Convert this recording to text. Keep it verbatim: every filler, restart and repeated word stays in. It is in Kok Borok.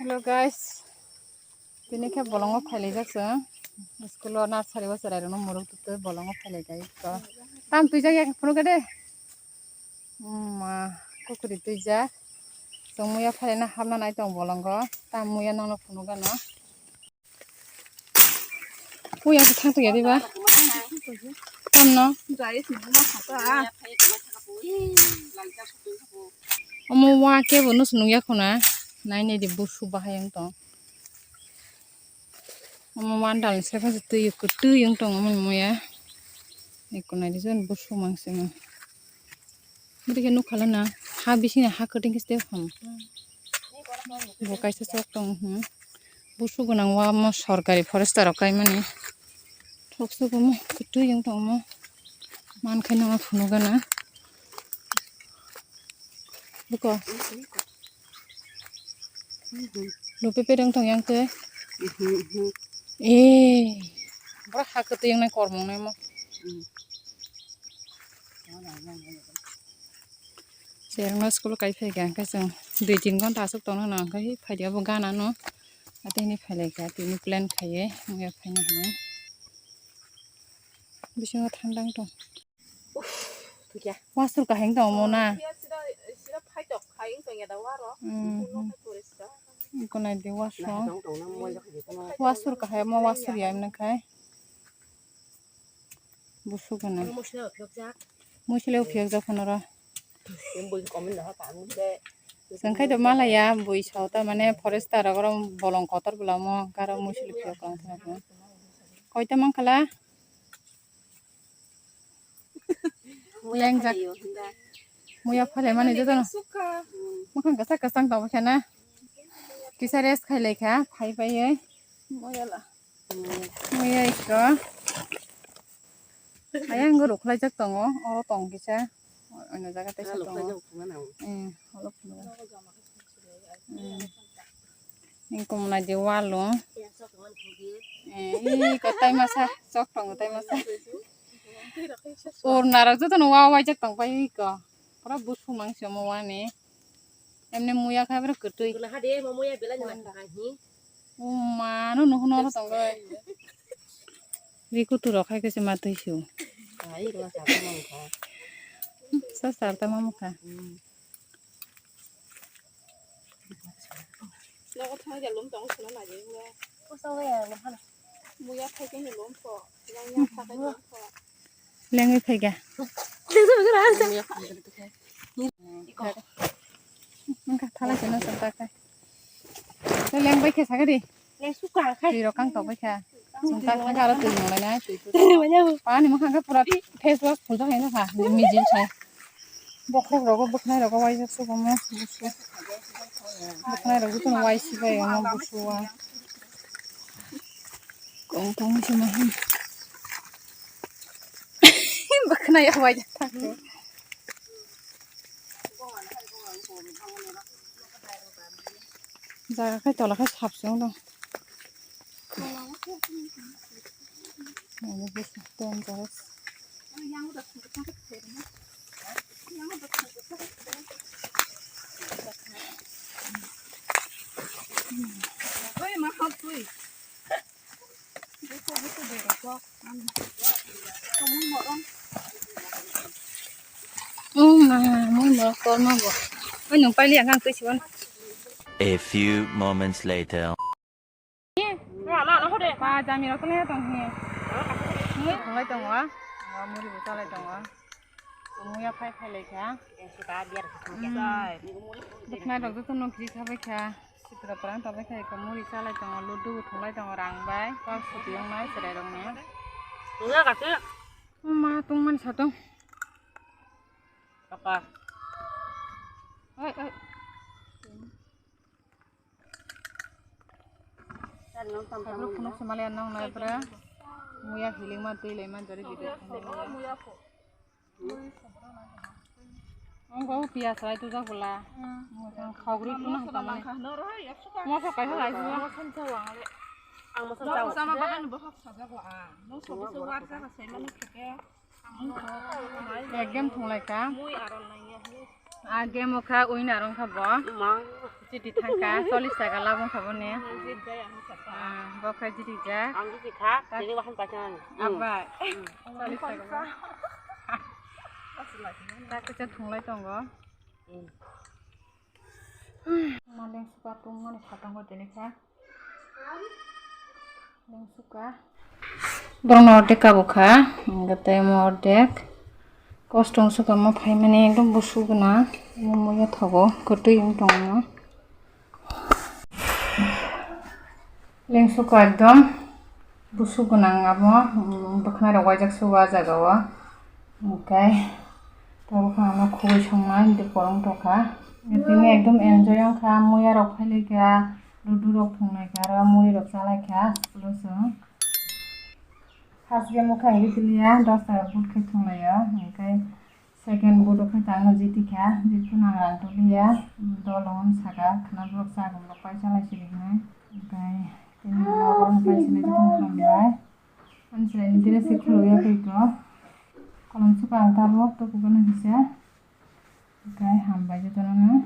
Hello guys, tini khe bolongo phailai jak chwng. School o nursery o chwrai rokno mwrwk twi bolongo phailai jak to. Tam twi jak ya phunuk de. Ma, kukuri twi jak. Chwng muya phailai na hapna nai tong bolongo. Tam muya nangno phunuk gano. Puya se thang tuya diba? Tamno? Omo wa kebo no sunung ya khuna. Nai nai di busu bahai wng tong. Omo wandal se kha twi kwtwi wng tong omo muya. Eko nai di jon busu mang se mang. Bwrwi khe nukha lana ha bisingni ha kwtwng khe step ham. Bo kaisa chok tong hmm. Busu gwnang wa mo sorkari forester rok kaimani. Thok sugo mo kwtwi wng tong mo. Man khe nang phunuk gana. Buko. Lupe pereng tong yang twi. Eh. Bora ha kwtwi wng nai kormo nai mo. Cherno school kai phai kha, hwnkhe chwng dui tin ghonta aswk tongna nang khe phai di abo gana no. Atini phai lai kha, tini plan khaiye wngya phaina hwnwi. Bisingo thang dang tong. Wasur kaheng tong mo na. Kunai di wasur. Wasur kahai mo wasur ya emne khai. Busuk gana. Muisile uphiyok jak phunoro. Chwng khai do malaya bui sao ta mane forester rok oro bolong kotor bwlamo garo muisile phiyok tong thangma. Koita mankhala. Lengjak. Muya phale mani jotono. Mukhang kwchak kwchang tong khe na. Kisa rest khai lai kha phai phai. Muya la. Muya iko. Ayang go rukhlai jak tongo. Oro tong kisa. Ono jaga tei sa tongo. Hmm, olo phunuk. Hmm. Ingkung na di walo. Eh, iko tai masa, chok tongo tai masa. Ur narok jotono wa wai jak tong pai iko. Pura busu mang se mo wani. Emne muya kha bro kwtwi. Guna hade mo muya bela nyana kha hi. Uma no no no tongo. Riku tu rok hai kese ma twi su. Ai ro sa ta mang kha. Sa sa ta mang kha. Hmm. Nogo thang ja lum tong sino na je. Ko sa ya no hana. Muya khai ke lum to. Yang yang sa ke lum to. Lengwi phaiga. Wngkha thala sino sa ta khai. Lengbai khe sakadi. Leng suka khai. Twi rok kang tokbai kha. Chwng ta khai aro twi nonglai nai twi tu. Pani mwkhang khe pura face wash phul jak hai no kha. Mijil sai. Bokhok rogo bwkhnai rogo waijak se bomo. Bwkhnai rogo tun waisi bai omo busu wa. Kong kong se ma hin. Bwkhnai ya waijak thang. Jaga khai tola khai sap se wng dong. Dangerous. Oh ma, mui morok torma bo. Oi nung paili ang kang twi siwan. A few moments later. Pa jami rok tong tong hi. Mui thonglai tongo. Muri bo chalai tongo. Muya phai phai lai kha. Bwkhnai rok joto no kiri kha bai kha. Sitra parang ta bai kha eko muri chalai tongo, ludu bo thunglai tongo rang bai, kok sotwi wngnai chwrai rok ni. Wngya kha khe. Ma tong mani sa tong. Kaka. Oi, oi. Phunuk se mali anong nai bra. Muya hiling ma twi lai man jari bidai. Ang kau pias lai tu jak bula. Khogri tu nang tama ni. Moso kaisa lai tu. Ang moso chao. Sama bahan bohok sajago ang. Moso boso warja ka sai mani khake. Ekdom thunglai ka. Mui aron nai ya. A game o kha winner wngkha bo. Ma. Chiti thangkha, chollish taka labong kha bo ne. Jit jai ang sakha. Ah, bo kha jiti jak. Ang jiti kha, tini wahan paisa nani. Abai. Chollish taka. Tak kisa thunglai tongo. Maleng suka tungmani kha tongo tini kha. Borokno ordek kabukha, hwnkhe tei omo ordek. Kostong swkangma phaimani ekdom busu gwnang, omo muiya thogo, kwtwi wng tongmo. Lengsuka ekdom busu gwnang abo, bwkhwnai rok waijak sugo ah jagao. Hwnkhe tabuk ang no khugui songma hinwi porong tongkha. Tini ekdom enjoy wngkha, muiya rok phailaikha, ludu rok thunglaikha, aro muri rok chalaikha school o chwng. First game o khe ang jitiliya, dosta rok vote khe thunglaio, hwnkhe second vote o khe ang no jitikha, jitphano ang rang tuliya, dol rok no sakha, khwna borok chagum rok pai chalai sidi hinwi, hwnkhe tini vlog rok no pai sini jotono hambai. Ani chwraini dress se khuluk ya khe iko. Kolom suka ang tabuk, tukugo no kisa. Hwnkhe hambai jotono no.